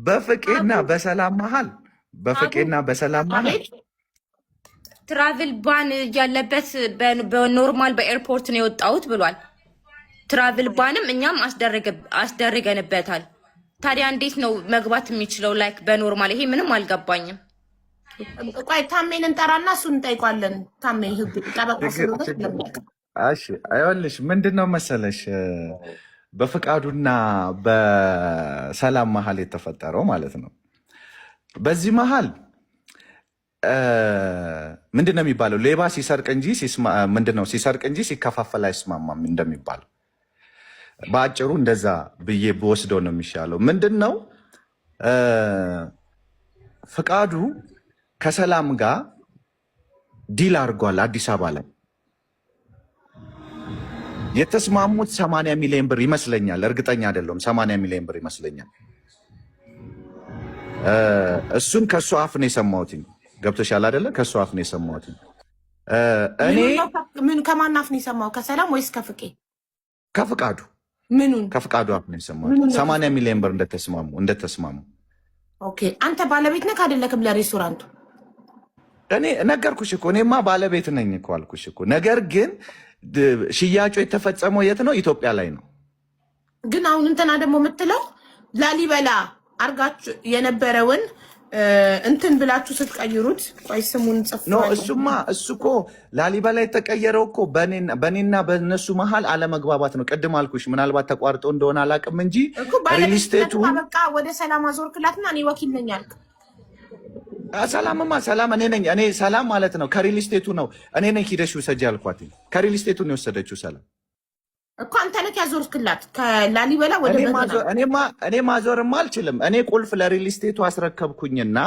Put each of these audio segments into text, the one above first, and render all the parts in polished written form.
በፍቄና በሰላም መሀል፣ በፍቄና በሰላም መሀል Travel ban ያለበት በ normal በ airport ነው የወጣሁት ብሏል። Travel ban ም እኛም አስደርገንበታል። ታዲያ እንዴት ነው መግባት የሚችለው? Like በ normal ይሄ ምንም አልገባኝም። ቆይ፣ ታሜን እንጠራና እሱን እንጠይቋለን። ታሜ ህግ ጠበቃ ስለሆነ። እሺ፣ ይኸውልሽ፣ ምንድን ነው መሰለሽ፣ በፍቃዱና በሰላም መሀል የተፈጠረው ማለት ነው። በዚህ መሀል ምንድን ነው የሚባለው? ሌባ ሲሰርቅ እንጂ፣ ምንድን ነው፣ ሲሰርቅ እንጂ ሲከፋፈል አይስማማም እንደሚባለው፣ በአጭሩ እንደዛ ብዬ ብወስደው ነው የሚሻለው። ምንድን ነው፣ ፍቃዱ ከሰላም ጋር deal አድርጓል። አዲስ አበባ ላይ የተስማሙት 80 ሚሊዮን ብር ይመስለኛል። እርግጠኛ አይደለሁም። 80 ሚሊዮን ብር ይመስለኛል። እሱን ከእሱ አፍ ነው የሰማሁት። ገብቶሻል አይደለ? ከእሱ አፍ ነው የሰማሁት። እኔ ምን ከማን አፍ ነው የሰማው? ከሰላም ወይስ ከፍቄ? ከፍቃዱ። ምኑን? ከፍቃዱ አፍ ነው የሰማሁት። 80 ሚሊዮን ብር እንደተስማሙ። Okay፣ አንተ ባለቤት ነህ አይደለክም ለሬስቶራንቱ? እኔ ነገርኩሽ እኮ፣ እኔማ ባለቤት ነኝ እኮ አልኩሽ እኮ። ነገር ግን ሽያጩ የተፈጸመው የት ነው? ኢትዮጵያ ላይ ነው። ግን አሁን እንትና ደግሞ የምትለው ላሊበላ አርጋችሁ የነበረውን እንትን ብላችሁ ስትቀይሩት፣ ቆይ ስሙን ጽፍ No፣ እሱማ እሱ እኮ ላሊበላ የተቀየረው እኮ በእኔና በእነሱ መሀል አለመግባባት ነው። ቅድም አልኩሽ፣ ምናልባት ተቋርጦ እንደሆነ አላውቅም እንጂ real estate ኡ በቃ ወደ ሰላም አዞርክላትና እኔ ወኪል ነኝ አልክ። ሰላምማ ሰላም እኔ ነኝ። እኔ ሰላም ማለት ነው ከ real estate ኡ ነው። እኔ ነኝ ሂደሽ ውሰጂ ያልኳት። ከ real estate ኡ ነው የወሰደችው ሰላም። እኮ አንተ ነህ ያዞርክላት ከላሊበላ ወደ እኔ ማዞርማ አልችልም። እኔ ቁልፍ ለ real estate ኡ አስረከብኩኝና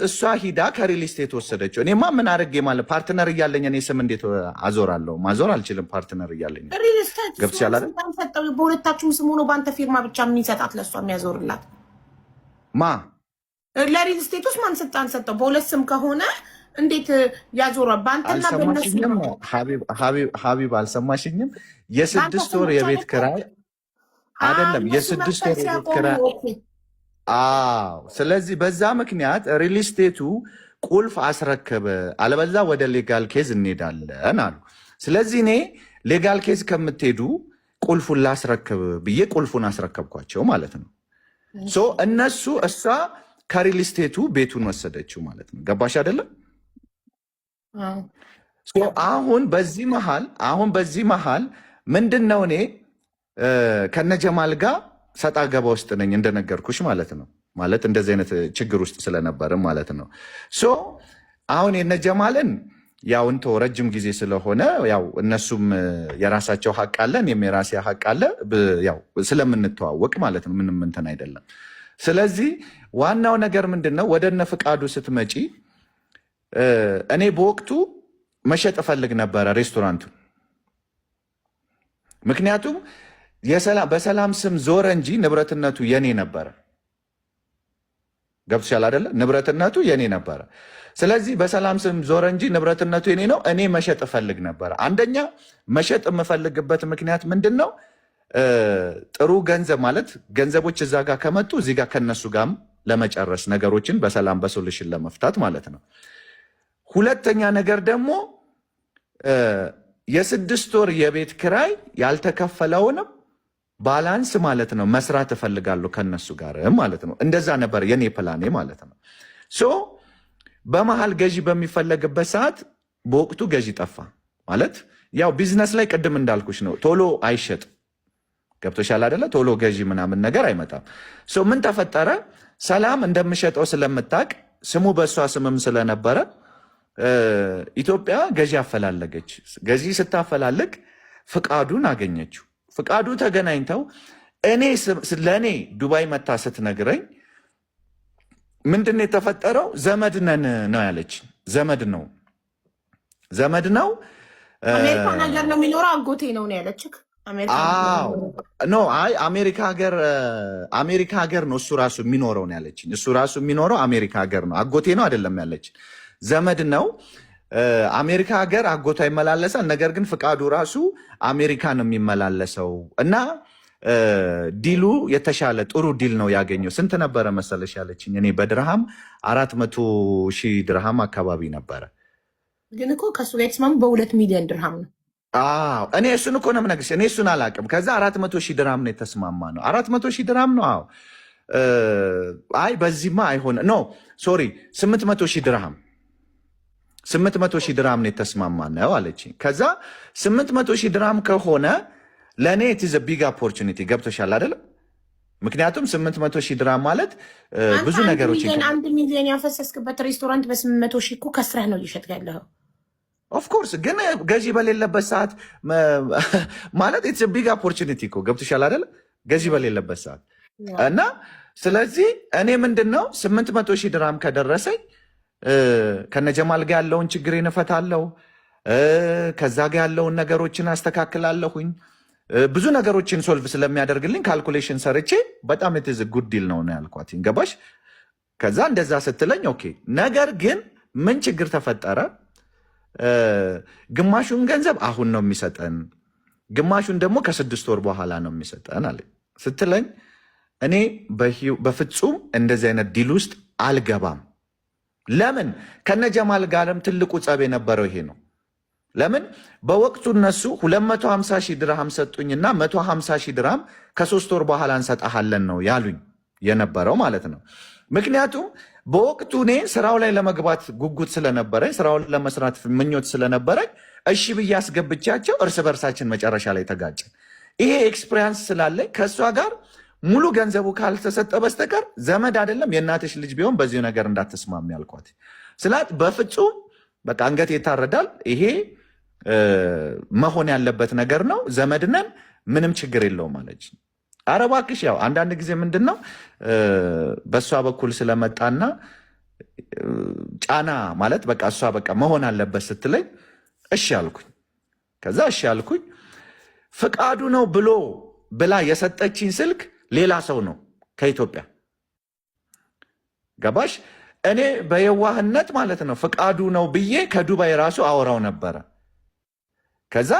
እሷ ሂዳ ከ real estate ወሰደችው። እኔማ ምን አድርጌ፣ ማለት partner እያለኝ እኔ ስም እንዴት አዞራለሁ? ማዞር አልችልም። Partner እያለኝ። Real estate ገብቶሻል አይደል? በሁለታችሁም ስም ሆኖ በአንተ ፊርማ ብቻ የሚሰጣት ለእሷ የሚያዞርላት? ማ? ለ real estate ውስጥ ማን ስልጣን ሰጠው? በሁለት ስም ከሆነ እንዴት ያዞራል? በአንተና በእነሱ አልሰማሽኝም? ሀቢብ፣ አልሰማሽኝም? የ6 ወር የቤት ኪራይ አይደለም፣ የ6 ወር የቤት ኪራይ። አዎ። ስለዚህ በዛ ምክንያት real estate ኡ ቁልፍ አስረከበ፣ አለበዛ ወደ legal case እንሄዳለን አሉ። ስለዚህ እኔ legal case ከምትሄዱ ቁልፉን ላስረክብ ብዬ ቁልፉን አስረከብኳቸው ማለት ነው። So እነሱ እሷ ከ real estate ኡ ቤቱን ወሰደችው ማለት ነው። ገባሽ አይደለም? አሁን በዚህ መሃል ምንድን ነው፣ እኔ ከነጀማል ጋር ሰጣ ገባ ውስጥ ነኝ እንደነገርኩሽ ማለት ነው። ማለት እንደዚህ አይነት ችግር ውስጥ ስለነበረ ማለት ነው። So አሁን የነጀማልን ያው እንቶ ረጅም ጊዜ ስለሆነ ያው እነሱም የራሳቸው ሀቅ አለ፣ እኔም የራሴ ሀቅ አለ። ያው ስለምንተዋወቅ ማለት ነው። ምንም እንትን አይደለም። ስለዚህ ዋናው ነገር ምንድን ነው፣ ወደ እነ ፍቃዱ ስትመጪ እኔ በወቅቱ መሸጥ እፈልግ ነበረ ሬስቶራንቱ። ምክንያቱም በሰላም ስም ዞረ እንጂ ንብረትነቱ የኔ ነበረ። ገብቶሻል አይደለ? ንብረትነቱ የኔ ነበረ። ስለዚህ በሰላም ስም ዞረ እንጂ ንብረትነቱ የኔ ነው። እኔ መሸጥ እፈልግ ነበረ። አንደኛ መሸጥ የምፈልግበት ምክንያት ምንድን ነው? ጥሩ ገንዘብ፣ ማለት ገንዘቦች እዛ ጋር ከመጡ እዚህ ጋር ከነሱ ጋርም ለመጨረስ፣ ነገሮችን በሰላም በ solution ለመፍታት ማለት ነው። ሁለተኛ ነገር ደግሞ የ6 ወር የቤት ክራይ ያልተከፈለውንም balance ማለት ነው መስራት እፈልጋለሁ ከነሱ ጋር ማለት ነው። እንደዛ ነበር የኔ ፕላኔ ማለት ነው። So በመሀል ገዢ በሚፈለግበት ሰዓት በወቅቱ ገዢ ጠፋ። ማለት ያው ቢዝነስ ላይ ቅድም እንዳልኩሽ ነው፣ ቶሎ አይሸጥም። ገብቶሻል አይደለ? ቶሎ ገዢ ምናምን ነገር አይመጣም። So ምን ተፈጠረ? ሰላም እንደምሸጠው ስለምታውቅ፣ ስሙ በእሷ ስምም ስለነበረ ኢትዮጵያ ገዢ አፈላለገች። ገዢ ስታፈላልግ ፍቃዱን አገኘችው። ፍቃዱ ተገናኝተው እኔ ለእኔ ዱባይ መታ ስትነግረኝ ምንድን ነው የተፈጠረው? ዘመድ ነን ነው ያለች። ዘመድ ነው፣ ዘመድ ነው። አሜሪካን ሀገር ነው የሚኖረው፣ አጎቴ ነው ነው ያለችክ? አዎ፣ no፣ አይ፣ አሜሪካ ሀገር ነው እሱ ራሱ የሚኖረው ነው ያለችኝ። እሱ ራሱ የሚኖረው አሜሪካ ሀገር ነው። አጎቴ ነው አይደለም ያለችኝ፣ ዘመድ ነው። አሜሪካ ሀገር አጎቷ ይመላለሳል። ነገር ግን ፍቃዱ ራሱ አሜሪካ ነው የሚመላለሰው እና Deal ኡ የተሻለ ጥሩ deal ነው ያገኘው። ስንት ነበረ መሰለሽ ያለችኝ? እኔ በድርሃም 400,000 ድርሃም አካባቢ ነበረ። ግን እኮ ከእሱ ጋር የተስማሙ በ2 ሚሊዮን ድርሃም ነው። አዎ፣ እኔ እሱን እኮ ነው የምነግርሽ። እኔ እሱን አላውቅም። ከዛ 400,000 ድርሃም ነው የተስማማ ነው። 400,000 ድርሃም ነው። አዎ፣ አይ በዚህማ አይሆን፣ no sorry፣ 800,000 ድርሃም፣ 800,000 ድርሃም ነው የተስማማ ነው አለችኝ። ከዛ 800,000 ድርሃም ከሆነ ለእኔ it's a big opportunity፣ ገብቶሻል አይደለም? ምክንያቱም 800,000 ድርሃም ማለት አንተ ብዙ አንድ ነገሮች ሚሊዮን 1 ሚሊዮን ያፈሰስክበት ሬስቶራንት በ800,000 እኮ ከስረህ ነው እየሸጥክ ያለኸው። Of course፣ ግን ገዢ በሌለበት ሰዓት ማለት it's a big opportunity እኮ፣ ገብቶሻል አይደል? ገዢ በሌለበት ሰዓት። እና ስለዚህ እኔ ምንድን ነው 800,000 ድርሃም ከደረሰኝ ከነጀማል ጋር ያለውን ችግር እፈታለሁ፣ ከዛ ጋር ያለውን ነገሮችን አስተካክላለሁኝ። ብዙ ነገሮችን solve ስለሚያደርግልኝ calculation ሰርቼ በጣም it's a good deal ነው ነው ያልኳት። ገባሽ? ከዛ እንደዛ ስትለኝ okay። ነገር ግን ምን ችግር ተፈጠረ? ግማሹን ገንዘብ አሁን ነው የሚሰጠን፣ ግማሹን ደግሞ ከ6 ወር በኋላ ነው የሚሰጠን አለ ስትለኝ እኔ በፍጹም እንደዚህ አይነት deal ውስጥ አልገባም። ለምን? ከነጀማል ጋርም ትልቁ ጸብ የነበረው ይሄ ነው። ለምን? በወቅቱ እነሱ 250 ሺህ ድርሃም ሰጡኝና 150 ሺህ ድርሃም ከ3 ወር በኋላ እንሰጠሃለን ነው ያሉኝ የነበረው ማለት ነው። ምክንያቱም በወቅቱ እኔ ስራው ላይ ለመግባት ጉጉት ስለነበረኝ፣ ስራውን ለመስራት ምኞት ስለነበረኝ እሺ ብዬ አስገብቻቸው እርስ በርሳችን መጨረሻ ላይ ተጋጨን። ይሄ experience ስላለኝ ከእሷ ጋር ሙሉ ገንዘቡ ካልተሰጠ በስተቀር ዘመድ አይደለም የእናትሽ ልጅ ቢሆን በዚሁ ነገር እንዳትስማሚ ያልኳት ስላት በፍጹም በቃ አንገት ይታረዳል። ይሄ መሆን ያለበት ነገር ነው። ዘመድ ነን፣ ምንም ችግር የለውም አለች። ኧረ እባክሽ፣ ያው አንዳንድ ጊዜ ምንድን ነው በእሷ በኩል ስለመጣና ጫና ማለት በቃ እሷ በቃ መሆን አለበት ስትለኝ እሺ አልኩኝ። ከዛ እሺ አልኩኝ። ፍቃዱ ነው ብሎ ብላ የሰጠችኝ ስልክ ሌላ ሰው ነው ከኢትዮጵያ፣ ገባሽ? እኔ በየዋህነት ማለት ነው ፍቃዱ ነው ብዬ ከዱባይ ራሱ አወራው ነበረ። ከዛ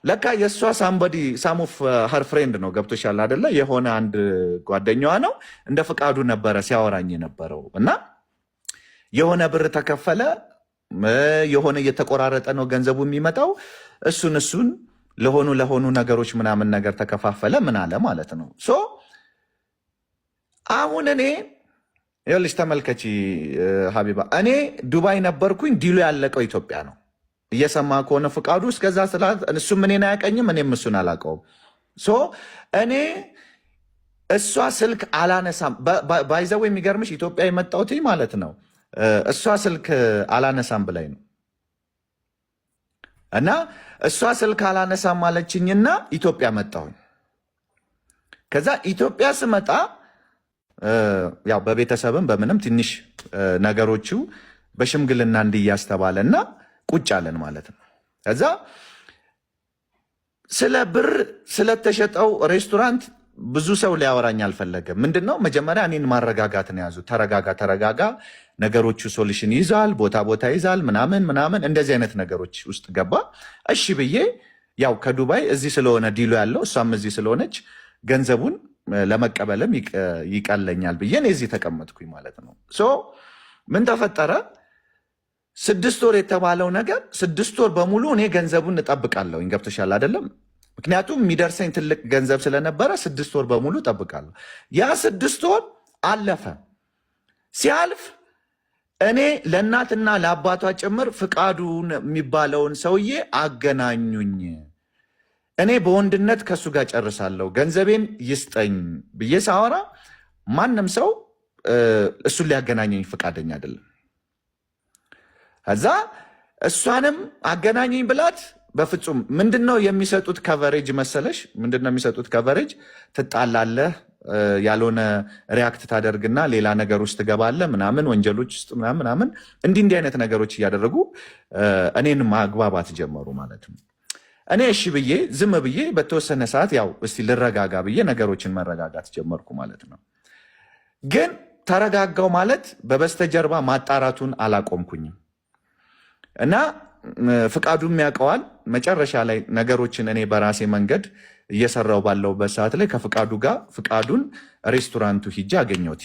ለካ የእሷ somebody some of her friend ነው፣ ገብቶሻል አደለ? የሆነ አንድ ጓደኛዋ ነው፣ እንደ ፍቃዱ ነበረ ሲያወራኝ የነበረው። እና የሆነ ብር ተከፈለ፣ የሆነ እየተቆራረጠ ነው ገንዘቡ የሚመጣው። እሱን ለሆኑ ለሆኑ ነገሮች ምናምን ነገር ተከፋፈለ ምን አለ ማለት ነው። So አሁን እኔ ይኸውልሽ ተመልከቺ ሀቢባ፣ እኔ ዱባይ ነበርኩኝ፣ deal ኡ ያለቀው ኢትዮጵያ ነው። እየሰማ ከሆነ ፍቃዱ እስከዛ ስላ እሱም እኔን አያውቀኝም፣ እኔም እሱን አላውቀውም። So እኔ እሷ ስልክ አላነሳም። By the way የሚገርምሽ ኢትዮጵያ የመጣሁት ማለት ነው እሷ ስልክ አላነሳም ብላኝ ነው። እና እሷ ስልክ አላነሳም አለችኝና ኢትዮጵያ መጣሁኝ። ከዛ ኢትዮጵያ ስመጣ ያው በቤተሰብም በምንም ትንሽ ነገሮቹ በሽምግልና እንዲያዝ ተባለና ቁጭ አለን ማለት ነው። ከዛ ስለ ብር ስለተሸጠው ሬስቶራንት ብዙ ሰው ሊያወራኝ አልፈለገም። ምንድን ነው መጀመሪያ እኔን ማረጋጋት ነው የያዙት። ተረጋጋ፣ ተረጋጋ፣ ነገሮቹ solution ይይዛል፣ ቦታ ቦታ ይይዛል፣ ምናምን ምናምን እንደዚህ አይነት ነገሮች ውስጥ ገባ። እሺ ብዬ ያው ከዱባይ እዚህ ስለሆነ deal ኡ ያለው፣ እሷም እዚህ ስለሆነች ገንዘቡን ለመቀበልም ይቀለኛል ብዬ እኔ እዚህ ተቀመጥኩኝ ማለት ነው። So ምን ተፈጠረ? 6 ወር የተባለው ነገር 6 ወር በሙሉ እኔ ገንዘቡን እጠብቃለሁ። ገብቶሻል አይደለም? ምክንያቱም የሚደርሰኝ ትልቅ ገንዘብ ስለነበረ 6 ወር በሙሉ እጠብቃለሁ። ያ 6 ወር አለፈ። ሲያልፍ እኔ ለእናትና ለአባቷ ጭምር ፍቃዱን የሚባለውን ሰውዬ አገናኙኝ። እኔ በወንድነት ከእሱ ጋር ጨርሳለሁ፣ ገንዘቤን ይስጠኝ ብዬ ሳወራ ማንም ሰው እሱን ሊያገናኘኝ ፈቃደኛ አይደለም። ከዛ እሷንም አገናኘኝ ብላት በፍጹም። ምንድን ነው የሚሰጡት coverage መሰለሽ? ምንድን ነው የሚሰጡት coverage? ትጣላለህ፣ ያልሆነ react ታደርግና ሌላ ነገር ውስጥ ትገባለህ፣ ምናምን ወንጀሎች ውስጥ ምናምን ምናምን እንዲህ እንዲህ አይነት ነገሮች እያደረጉ እኔን ማግባባት ጀመሩ ማለት ነው። እኔ እሺ ብዬ ዝም ብዬ በተወሰነ ሰዓት ያው እስቲ ልረጋጋ ብዬ ነገሮችን መረጋጋት ጀመርኩ ማለት ነው። ግን ተረጋጋው ማለት በበስተጀርባ ማጣራቱን አላቆምኩኝም። እና ፍቃዱም ያውቀዋል። መጨረሻ ላይ ነገሮችን እኔ በራሴ መንገድ እየሰራው ባለሁበት ሰዓት ላይ ከፍቃዱ ጋር ፍቃዱን ሬስቶራንቱ ሂጄ አገኘሁት።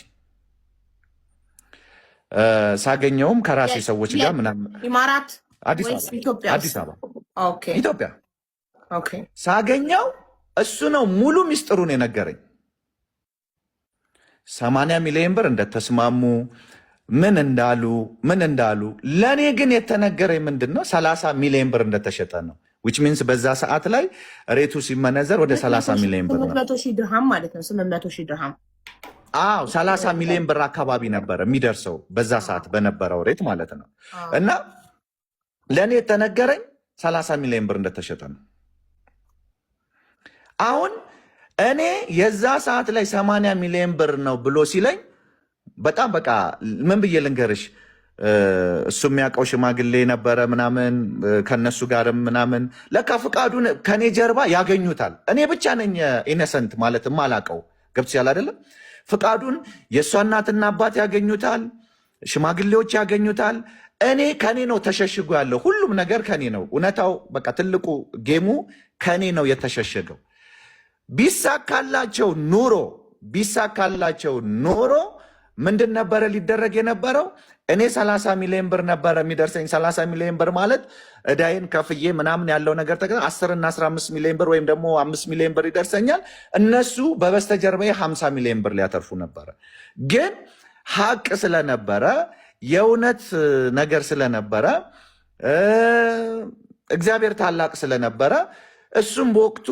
ሳገኘውም ከራሴ ሰዎች ጋር ምናምን ኢማራት አዲስ ወይስ አበባ ኢትዮጵያ አዲስ ውስጥ? አበባ Okay ኢትዮጵያ Okay። ሳገኘው እሱ ነው ሙሉ ሚስጥሩን የነገረኝ። 80 ሚሊዮን ብር እንደተስማሙ ምን እንዳሉ ለእኔ ግን የተነገረኝ ምንድን ነው 30 ሚሊዮን ብር እንደተሸጠ ነው። Which means በዛ ሰዓት ላይ rate ኡ ሲመነዘር ወደ 30 ሚሊዮን ብር ስምንት ነው። መቶ ሺህ ድርሃም ማለት ነው። 800,000 ድርሃም። አዎ፣ 30 ሚሊዮን ብር አካባቢ ነበረ የሚደርሰው በዛ ሰዓት በነበረው rate ማለት ነው። እና ለእኔ የተነገረኝ 30 ሚሊዮን ብር እንደተሸጠ ነው። አሁን እኔ የዛ ሰዓት ላይ 80 ሚሊዮን ብር ነው ብሎ ሲለኝ በጣም በቃ ምን ብዬ ልንገርሽ፣ እሱ የሚያውቀው ሽማግሌ ነበረ ምናምን ከነሱ ጋርም ምናምን ለካ ፍቃዱን ከኔ ጀርባ ያገኙታል። እኔ ብቻ ነኝ innocent ማለት የማላውቀው፣ ገብቶሻል አይደለም? ፍቃዱን የእሷ እናትና አባት ያገኙታል፣ ሽማግሌዎች ያገኙታል። እኔ ከኔ ነው ተሸሽጎ ያለው፣ ሁሉም ነገር ከኔ ነው። እውነታው በቃ ትልቁ game ኡ ከኔ ነው የተሸሸገው። ቢሳካላቸው ኖሮ ምንድን ነበረ ሊደረግ የነበረው? እኔ 30 ሚሊዮን ብር ነበረ የሚደርሰኝ። 30 ሚሊዮን ብር ማለት እዳዬን ከፍዬ ምናምን ያለው ነገር 10 እና 15 ሚሊዮን ብር ወይም ደግሞ 5 ሚሊዮን ብር ይደርሰኛል። እነሱ በበስተጀርባዬ 50 ሚሊዮን ብር ሊያተርፉ ነበረ። ግን ሀቅ ስለነበረ፣ የእውነት ነገር ስለነበረ፣ እግዚአብሔር ታላቅ ስለነበረ እሱም በወቅቱ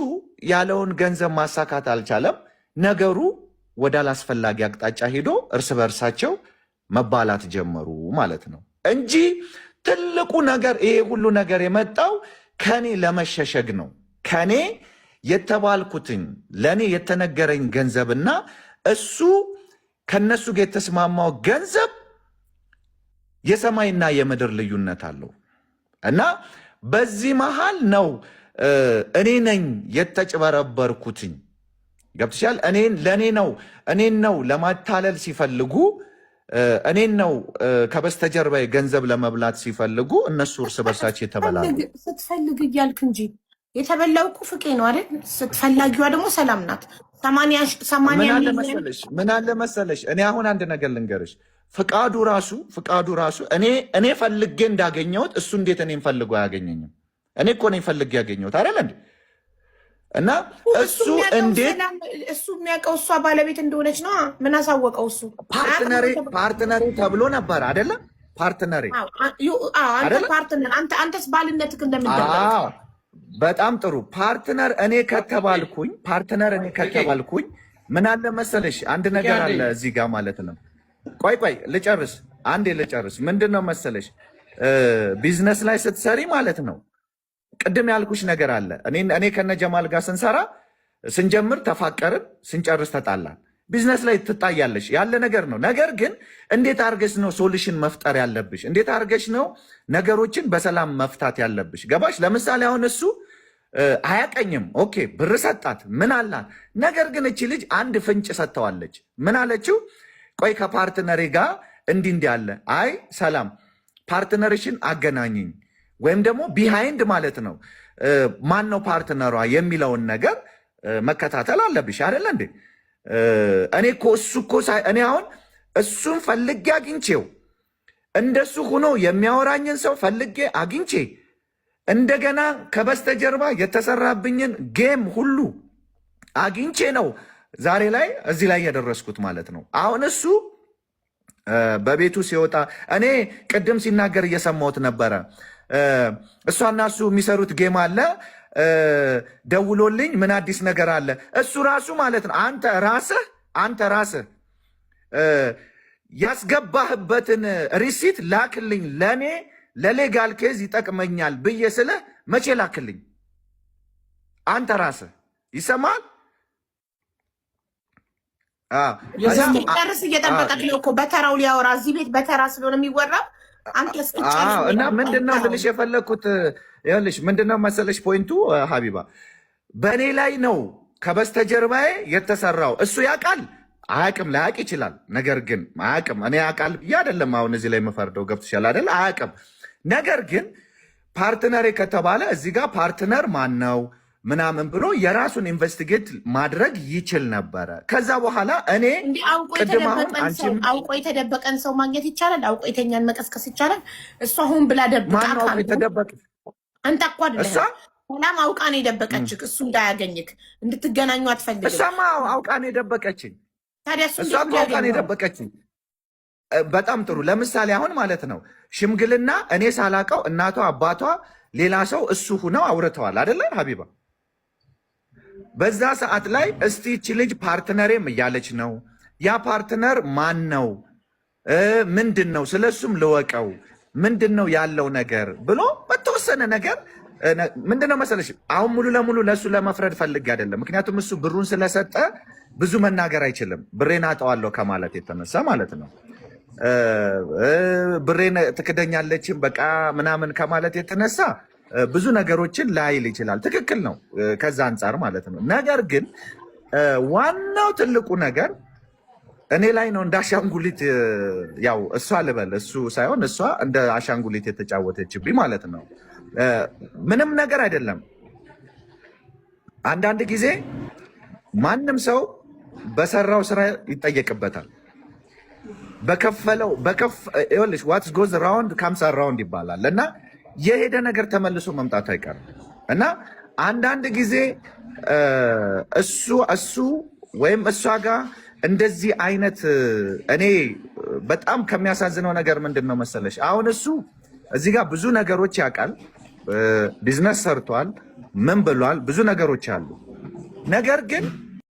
ያለውን ገንዘብ ማሳካት አልቻለም። ነገሩ ወደ አላስፈላጊ አቅጣጫ ሄዶ እርስ በእርሳቸው መባላት ጀመሩ ማለት ነው እንጂ ትልቁ ነገር ይሄ ሁሉ ነገር የመጣው ከኔ ለመሸሸግ ነው። ከኔ የተባልኩትኝ ለእኔ የተነገረኝ ገንዘብና እሱ ከነሱ ጋር የተስማማው ገንዘብ የሰማይና የምድር ልዩነት አለው እና በዚህ መሃል ነው እኔ ነኝ የተጭበረበርኩትኝ። ገብቶሻል? እኔን ለእኔ ነው እኔን ነው ለማታለል ሲፈልጉ፣ እኔን ነው ከበስተጀርባ ገንዘብ ለመብላት ሲፈልጉ እነሱ እርስ በርሳቸው የተበላሉ። ስትፈልግ እያልክ እንጂ የተበላው እኮ ፍቄ ነው አይደል? ስትፈላጊዋ ደግሞ ሰላም ናት። ሰማንያ ምን አለ ሚሊዮን መሰለሽ ምን አለ መሰለሽ፣ እኔ አሁን አንድ ነገር ልንገርሽ። ፍቃዱ ራሱ እኔ ፈልጌ እንዳገኘሁት እሱ እንዴት እኔን ፈልጎ አያገኘኝም? እኔ እኮ ነኝ ፈልጌ ያገኘሁት አይደል እንዴ? እና እሱ እሱ የሚያውቀው እንዴት ሰላም እሱ የሚያውቀው እሷ ባለቤት እንደሆነች ነው። ምን አሳወቀው እሱ? Partner ኤ partner ኤ ተብሎ ነበር አይደለም? Partner ኤ አዎ፣ አንተ አይደለ? Partner አንተስ ባልነትህ እንደምንደረግ አዎ፣ በጣም ጥሩ። Partner እኔ ከተባልኩኝ ምን አለ መሰለሽ አንድ ነገር አለ እዚህ ጋር ማለት ነው። ቆይ ቆይ ልጨርስ፣ አንዴ ልጨርስ። ምንድን ነው መሰለሽ፣ ቢዝነስ ላይ ስትሰሪ ማለት ነው ቅድም ያልኩሽ ነገር አለ። እኔ ከነ ጀማል ጋር ስንሰራ ስንጀምር ተፋቀርን፣ ስንጨርስ ተጣላን። ቢዝነስ ላይ ትጣያለሽ ያለ ነገር ነው። ነገር ግን እንዴት አድርገሽ ነው solution መፍጠር ያለብሽ? እንዴት አድርገሽ ነው ነገሮችን በሰላም መፍታት ያለብሽ? ገባሽ? ለምሳሌ አሁን እሱ አያቀኝም። Okay፣ ብር ሰጣት፣ ምን አላት። ነገር ግን እቺ ልጅ አንድ ፍንጭ ሰጥተዋለች። ምን አለችው? ቆይ ከ partner ኤ ጋር እንዲህ እንዲህ አለ። አይ ሰላም፣ partner ሽን አገናኝኝ ወይም ደግሞ behind ማለት ነው ማን ነው partner ዋ የሚለውን ነገር መከታተል አለብሽ አይደለ እንዴ? እኔ እኮ እሱ እኮ እኔ አሁን እሱን ፈልጌ አግኝቼው እንደሱ ሆኖ የሚያወራኝን ሰው ፈልጌ አግኝቼ እንደገና ከበስተጀርባ የተሰራብኝን game ሁሉ አግኝቼ ነው ዛሬ ላይ እዚህ ላይ የደረስኩት ማለት ነው። አሁን እሱ በቤቱ ሲወጣ እኔ ቅድም ሲናገር እየሰማሁት ነበረ። እሷና እሱ የሚሰሩት game አለ። ደውሎልኝ ምን አዲስ ነገር አለ? እሱ ራሱ ማለት ነው አንተ ራስህ ያስገባህበትን receipt ላክልኝ፣ ለእኔ ለ legal case ይጠቅመኛል ብዬ ስልህ መቼ ላክልኝ? አንተ ራስህ ይሰማል። እስኪጨርስ እየጠበቀክ ነው እኮ በተራው ሊያወራ። እዚህ ቤት በተራ ስለሆነ የሚወራው አንተ እስክጨርስ እና ምንድነው ልልሽ የፈለግኩት፣ ይኸውልሽ ምንድነው መሰለሽ point ኡ ሀቢባ፣ በእኔ ላይ ነው ከበስተጀርባዬ የተሰራው። እሱ ያውቃል አያውቅም፣ ላያውቅ ይችላል። ነገር ግን አያውቅም። እኔ ያውቃል ብዬ አይደለም አሁን እዚህ ላይ የምፈርደው፣ ገብቶሻል አይደል? አያውቅም። ነገር ግን partner ኤ ከተባለ እዚህ ጋር partner ማን ነው? ምናምን ብሎ የራሱን investigate ማድረግ ይችል ነበረ። ከዛ በኋላ እኔ እንዲህ አውቆ ቅድም አሁን የተደበቀን ሰው አንቺም አውቆ የተደበቀን ሰው ማግኘት ይቻላል። አውቆ የተኛን መቀስቀስ ይቻላል። እሷ አሁን ብላ ደብቃ ማነው አውቆ ካልሆነ የተደበቀ? አንተ እኮ እሷ አይደለህም። ሰላም አውቃ ነው የደበቀችክ፣ እሱ እንዳያገኝክ እንድትገናኙ አትፈልግም። እሷማ አውቃ ነው የደበቀችኝ። ታዲያ እሱ እሷ እንዴት እኮ አውቃ ነው ያገኘዋል? የደበቀችኝ። በጣም ጥሩ። ለምሳሌ አሁን ማለት ነው ሽምግልና እኔ ሳላቀው እናቷ አባቷ ሌላ ሰው እሱ ሁነው አውርተዋል አደለ ሀቢባ? በዛ ሰዓት ላይ እስቲ ይቺ ልጅ partner ኤም እያለች ነው። ያ partner ማን ነው? ምንድን ነው? ስለሱም ልወቀው፣ ምንድን ነው ያለው ነገር ብሎ በተወሰነ ነገር ምንድን ነው መሰለሽ፣ አሁን ሙሉ ለሙሉ ለእሱ ለመፍረድ ፈልጌ አይደለም። ምክንያቱም እሱ ብሩን ስለሰጠ ብዙ መናገር አይችልም። ብሬን አጠዋለሁ ከማለት የተነሳ ማለት ነው። ብሬን ትክደኛለችም በቃ ምናምን ከማለት የተነሳ ብዙ ነገሮችን ላይል ይችላል። ትክክል ነው ከዛ አንጻር ማለት ነው። ነገር ግን ዋናው ትልቁ ነገር እኔ ላይ ነው እንደ አሻንጉሊት፣ ያው እሷ ልበል እሱ ሳይሆን እሷ እንደ አሻንጉሊት የተጫወተችብኝ ማለት ነው። ምንም ነገር አይደለም። አንዳንድ ጊዜ ማንም ሰው በሰራው ስራ ይጠየቅበታል። በከፈለው ይኸውልሽ what goes round comes around ይባላል እና የሄደ ነገር ተመልሶ መምጣቱ አይቀርም እና አንዳንድ ጊዜ እሱ ወይም እሷ ጋር እንደዚህ አይነት እኔ በጣም ከሚያሳዝነው ነገር ምንድን ነው መሰለሽ፣ አሁን እሱ እዚህ ጋር ብዙ ነገሮች ያውቃል፣ ቢዝነስ ሰርቷል፣ ምን ብሏል፣ ብዙ ነገሮች አሉ። ነገር ግን